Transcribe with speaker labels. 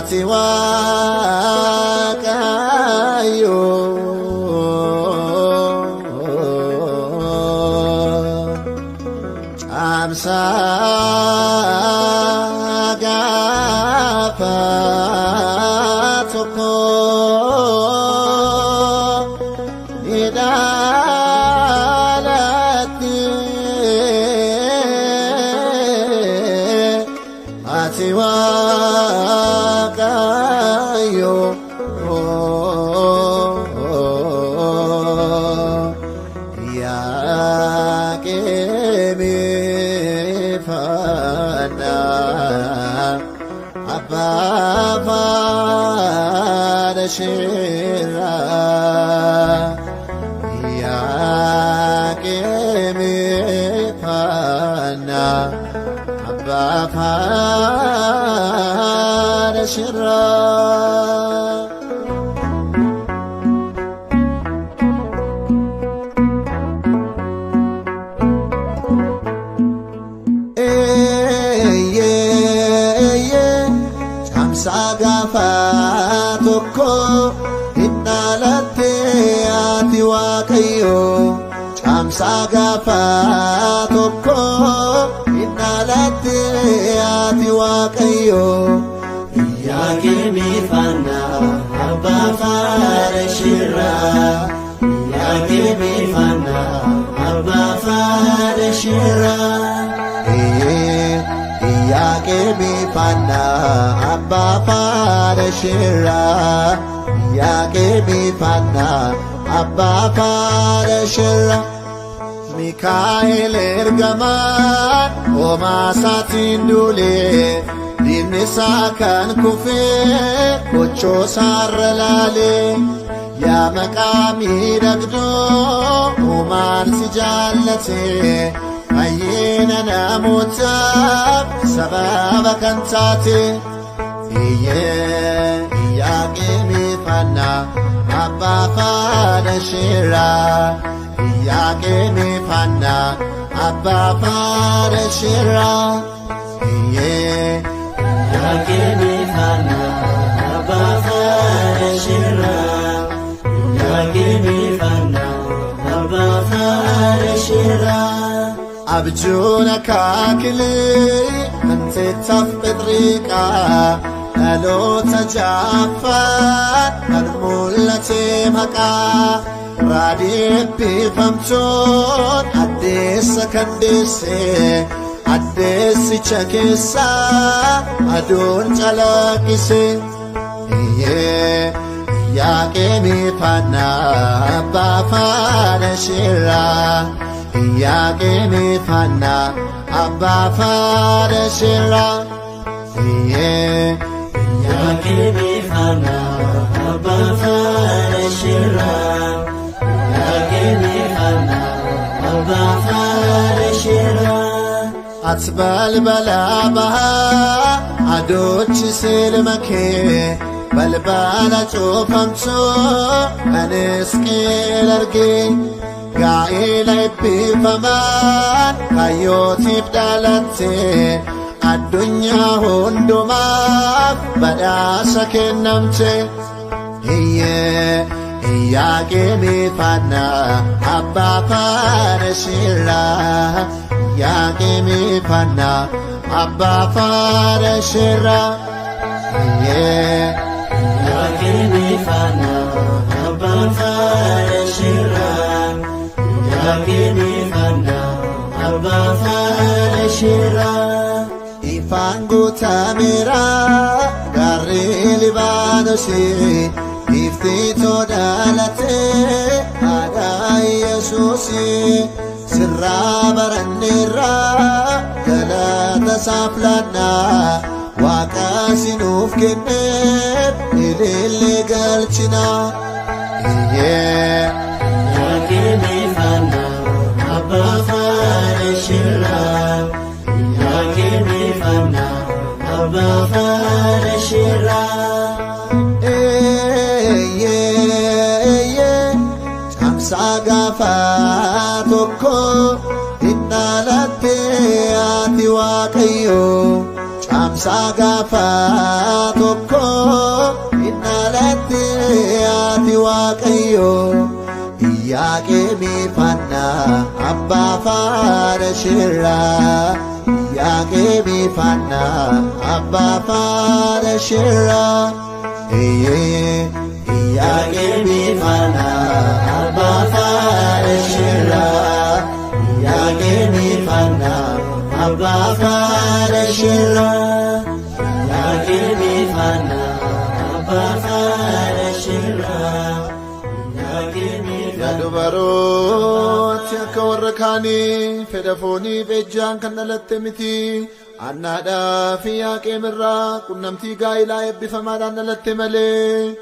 Speaker 1: Ati Waaqayyo. Caamsaa gaafa tokko ni dhalatte. Ati Waaqayyo. Yaaqeemee faana abbaa faana sheeraa. Yaaqeemee faana abbaa faana sheeraa. Eeyyee, caamsaa gaafa tokko hin dhalatte ati Waaqayyo. Caamsaa gaafa tokko hin dhalatte ati Waaqayyo.
Speaker 2: Yaaqeemee faana abbaa faana shirraa. Yaaqeemee faana abbaa faana shirraa.
Speaker 1: Yaaqeemee faana abbaa faana shirraa. Yaaqeemee faana abbaa faana shirraa. Mikaa'el ergamaan homaa isaatiin duulee diinni isaa kan kufee kochoo isaarra laalee. Yaa maqaa miidhagdoo uumaan si jaallate, fayyina namootaaf sababa kan taate. Iyyee, Yaaqeemee faana abbaa faana sheeraa. Yaaqeemee faana abbaa faana sheeraa. Iyyee.
Speaker 2: Yaaqeemee faana abbaa faana shirraa. Yaaqeemee faana abbaa faana shirraa.
Speaker 1: Abjuun akaakilee hanteettaaf phexriiqaa dhaloota jaaffaan kan mul'ate maqaa raadii eebbifamtoon addeessa kan deesse, addeessicha keessaa aduun calaqqise. Iyyee, Yaaqeemee faana abbaa faana shirraa. Yaaqeemee faana abbaa faana shirraa. Iyyee.
Speaker 2: Yaaqeemee faana abbaa faana shirraa. Yaaqeemee faana abbaa faana shirraa.
Speaker 1: Ati balbala bahaa adoochi silma kee, balbala cufamtuu anis qeel argee, gaa'ela eebbifamaan kayyootiif dhalatte, addunyaa hundumaaf badhaasa kennamte. Iyyee, Yaaqeemee faana abbaa faana shirraa. Yaaqeemee faana abbaa faana shirraa. Iyyee.
Speaker 2: Yaaqeemee faana abbaa faana shirraa. Yaaqeemee faana abbaa faana shirraa.
Speaker 1: Ifaan guutameera gaarri Libaanosii, giiftiitoo dhalatee haadha Yesuusii. Sirraa baranneerra galata isaaf laannaa, Waaqa sinuuf kenneef ilillee galchinaa. Iyyee.
Speaker 2: Yaaqeemee faana abbaa faana shirraa. Yaaqeemee faana abbaa faana shirraa.
Speaker 1: Eeyyee, caamsaa gaafa tokko hin dhalatte ati Waaqayyo. Caamsaa Caamsaa gaafa tokko hin dhalatte ati Waaqayyoo. Iyyaaqeemii faana abbaa faana shirraa. Iyyaaqeemii faana abbaa faana shirraa. Eeyyee Iyyaaqeemii faana abbaa faana shirraa. Iyyaaqeemii faana abbaa faana shirraa.
Speaker 2: Iyyaaqeemii faana abbaa faana shirraa. Iyyaaqeemii
Speaker 3: Yaa dubarooti akka warra kaanii fedha foonii ejjaan kan dhalatte miti. Annaadhaa fi Yaaqeem irraa qunnamtii gaa'ilaa eebbifamaadhaan dhalatte malee.